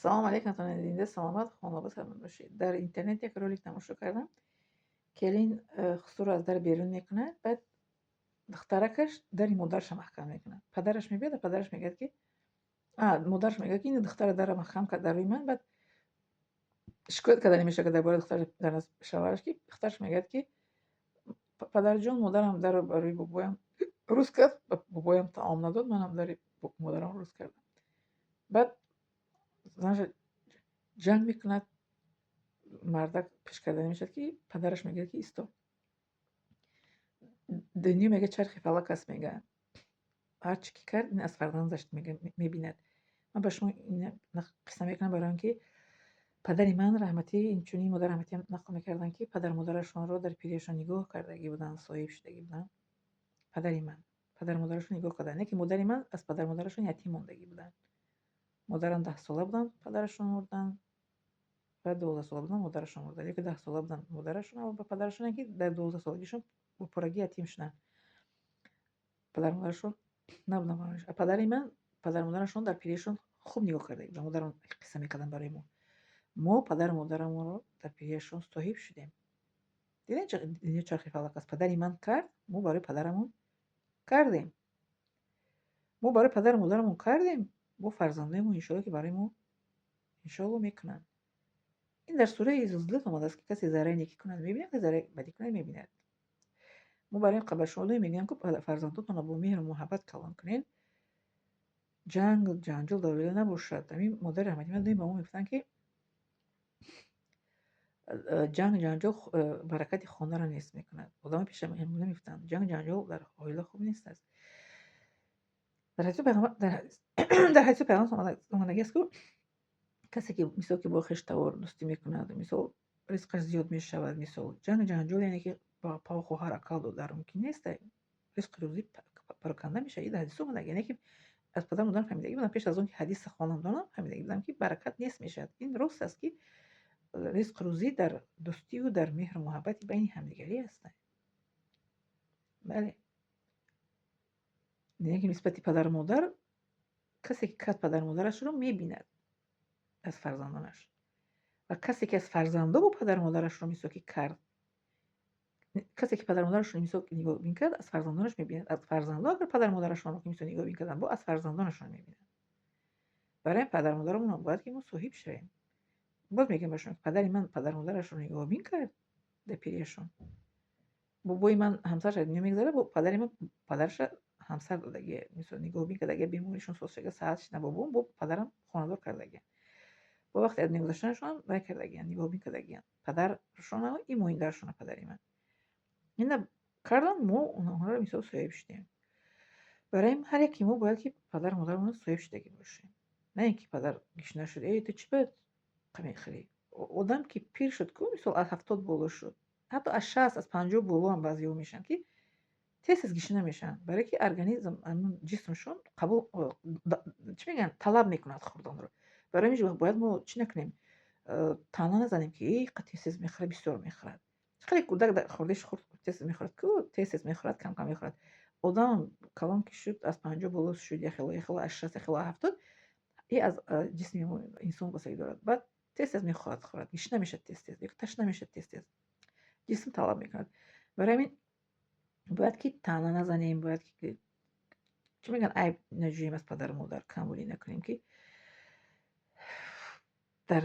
Салом алейкум, зинда, саломат, хонобод бошед. Дар интернет як ролик тамошо кардам. Келин хусурро аз дар берун мекунад, баъд духтаракаш дари модараша маҳкам мекунад. Падараш мебиёд ва падараш мегӯяд, ки модараш мегӯяд, ки ин духтара дарра маҳкам кард дар рӯи ман. Баъд шикоят карда намешавад дар бораи духтараш дар назди шавҳараш, ки духтараш мегӯяд, ки падарҷон, модарам дарро ба рӯи бобоям рӯз кард, бобоям таом надод, манам дари модарамро рӯз кардам. Баъд занаша ҷанг мекунад, мардак пеш карда намешавад, ки падараш мегӯяд, ки исто, дунё, мегӯяд, чархи фалак аст, мегӯяд, ҳарчи ки кард, ин аз фарзандаш мебинад. Ман ба шумо қисса мекунам, барои он ки падари ман раҳматӣ, инчунин модар раҳматиам нақл мекарданд, ки падару модарашонро дар пириашон нигоҳ кардагӣ буданд, соҳиб шудагӣ буданд. Падари ман падару модарашон нигоҳ карданд, не ки модари ман аз падару модарашон ятим мондагӣ буданд. Модарам 10-сола буданд, падарашон мурданд, ва 12-сола буданд, модарашон мурданд, ё ки 10-сола буданд модарашон ва падарашон, ки дар 12-солагишон бо пуррагӣ ятим шуданд, падару модарашон набуданд. Падари ман падару модарашон дар пириашон хуб нигоҳ карда буданд. Модарам қисса мекарданд барои мо. Мо падару модарамонро дар пириашон соҳиб шудем. Дидем, дунё чархи фалак аст. Падари ман кард, мо барои падарамон кардем. Мо барои падару модарамон кардем, бо фарзандоямон, иншоалло, ки барои мо, иншоалло, мекунанд. Ин дар сураи Зулзилат омадааст, ки касе зарраи некӣ кунад, мебинад, касе зарраи бадӣ кунад, мебинад. Мо барои ба шумо доим мегӯям, ки фарзандотонро бо меҳру муҳаббат калон кунед, ҷанг, ҷанҷол дар оила набошад. Ҳамин модари раҳматӣ ман доим ба мо мегуфтанд, ки ҷанг, ҷанҷол баракати хонаро нест мекунад. Одамои пешам мегуфтанд, ҷанг, ҷанҷол дар оила хуб нест аст. Дар ҳадиси пайғамбар омадагӣ аст, ку касе ки, мисол, ки бо хештавор дӯстӣ мекунад, мисол, ризқаш зиёд мешавад. Мисол, ҷанг, ҷанҷол, яъне ки апа, хоҳар, ака, додар мумкин нест, ризқи рӯзӣ пароканда мешавад. Ин дар ҳадис омадагӣ, яъне ки аз падару модарам фаҳмидагӣ будам, пеш аз он ки ҳадиса хонам, донам, фаҳмидагӣ будам, ки баракат нест мешавад. Ин рост аст, ки ризқу рӯзӣ дар дӯстию дар меҳру муҳаббати байни ҳамдигарӣ ҳастанд. Бале, яъне ки нисбати падару модар касе ки кард, падару модарашро мебинад аз фарзандонаш, ва касе ки аз фарзандо бо падару модарашро, мисол, ки кард, касе ки падару модарашро, мисол, нигоҳбин кард, аз фарзандонаш мебинад. Аз фарзандо агар падару модарашонро, мисол, нигоҳбин карданд, бо аз фарзандонашон мебинад. Барои падару модарамон бояд ки мо соҳиб шавем. Боз мегӯям ба шумо, падари ман падару модарашро нигоҳбин кард дар пириашон. Бобои ман ҳамсараш аз дунё мегузарад, бо падари ман падараша ҳамсар додагия, мисол, нигоҳбин кардагия, беморишон соз шуда, саҳат шуда, бобом бо падарам хонадор кардагия. Бо вақте аз дунё гузаштанашонам вай кардагиянд, нигоҳбин кардагиянд падарашона и моиндарашона. Падари ман ина карданд, мо онҳоро, мисол, соҳиб шудем. Барои ҳар яке мо бояд ки падару модарамонро соҳиб шудагӣ бошем, на ин ки падар гишна шуд: «Эй, ту чӣ бояд мехӯрӣ?» Одам ки пир шуд ку, мисол, аз 70 боло шуд, ҳатто аз 60, аз 50 боло ҳам баъзеҳо мешаванд, ки тез тез гишна мешаванд, барое ки организм, ҷисмшон қабул, чӣ мегӯянд, талаб мекунад хӯрданро. Барои ҳамин бояд мо чӣ накунем, таъна назанем, ки эй, қа тез тез мехӯрад, бисёр мехӯрад. Хеле кӯдак хӯрдиш хурд тез тез мехӯрад ку, тез тез мехӯрад, кам кам мехӯрад. Одам калон ки шуд, аз 50 боло шуд, яхело, яхело аз 60, яхело 70, и аз ҷисми инсон вобастагӣ дорад. Баъд тез тез мехоҳад хӯрад, гишна мешавад тез тез, ё ташна мешавад тез тез, ҷисм талаб мекунад. Барои ҳамин бояд ки таъна назанем, бояд ки, чӣ мегӯянд, айб наҷӯем аз падару модар, камбудӣ накунем, ки дар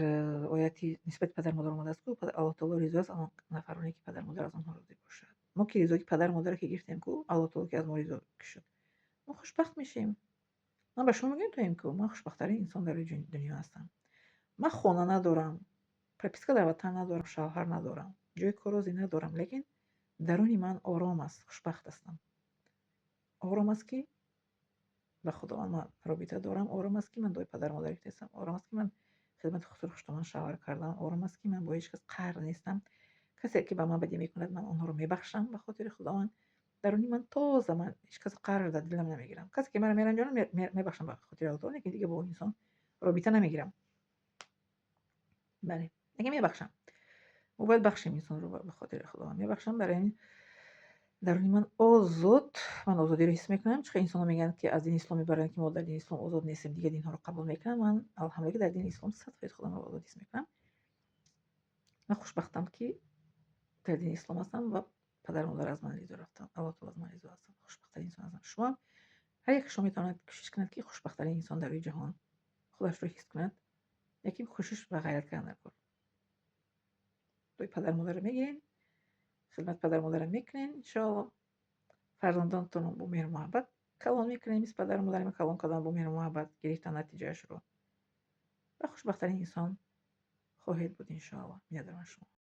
ояти нисбати падару модар омадааст ку, Аллоҳ таоло ризо аст он нафароне, ки падару модар аз онҳо розӣ бошад. Мо ки ризои падару модарро ки гирифтем ку, Аллоҳ таоло ки аз мо ризо шуд, мо хушбахт мешавем. Ман ба шумо мегӯям тоим ку, ман хушбахттарин инсон дар рӯи дунё ҳастам. Ман хона надорам, прописка дар ватан надорам, шавҳар надорам, ҷои корозӣ надорам, лекин даруни ман ором аст, хушбахт ҳастам. Ором аст, ки ба Худованд ман робита дорам, ором аст, ки ман дуои падару модар гирифтаистам, ором аст, ки ман хидмати хусур хуштоман шавҳар кардам, ором аст, ки ман бо ҳеҷ кас қаҳр нестам. Касе ки ба ман бадӣ мекунад, ман онҳоро мебахшам ба хотири Худованд. Даруни ман тоза, ман ҳеҷ кас қаҳр дар дилам намегирам. Касе ки маро меранҷонад, мебахшам ба хотири Аллоҳ таоло, лекин дига бо инсон робита намегирам. Бале, лекин мебахшам. Мо бояд бахшем инсонро ба хотири Худованд, мебахшам. Барои ҳамин Даруни ман озод, ман озодиро ҳис мекунам. Чӣ хел инсонҳо мегӯянд, ки аз дини ислом мебаранд, ки мо дар дини ислом озод нестем, дигар динҳоро қабул мекунам. Ман, алҳамдулилла, дар дини ислом 100% худамро озод ҳис мекунам. Ман хушбахтам, ки дар дини ислом ҳастам ва падару модар аз ман ризо рафтанд, Аллоҳ таоло аз ман ризо ҳастанд. Хушбахттарин инсон ҳастам. Шумоам, ҳар яке шумо метавонад кӯшиш кунад, ки хушбахттарин инсон дар рӯи ҷаҳон худашро ҳис кунад. Лекин кӯшиш ва ғайрат кардан дар кор. Дуои падару модарро мегирем, хидмати падару модарро мекунем, иншоалло. Фарзандонатонро бо меҳру муҳаббат калон мекунем, мисли падару модари ман калон кардан, бо меҳру муҳаббат гирифтан натиҷаашро. Ва хушбахттарин инсон хоҳед буд, иншоалло. Миннатдорам аз шумо.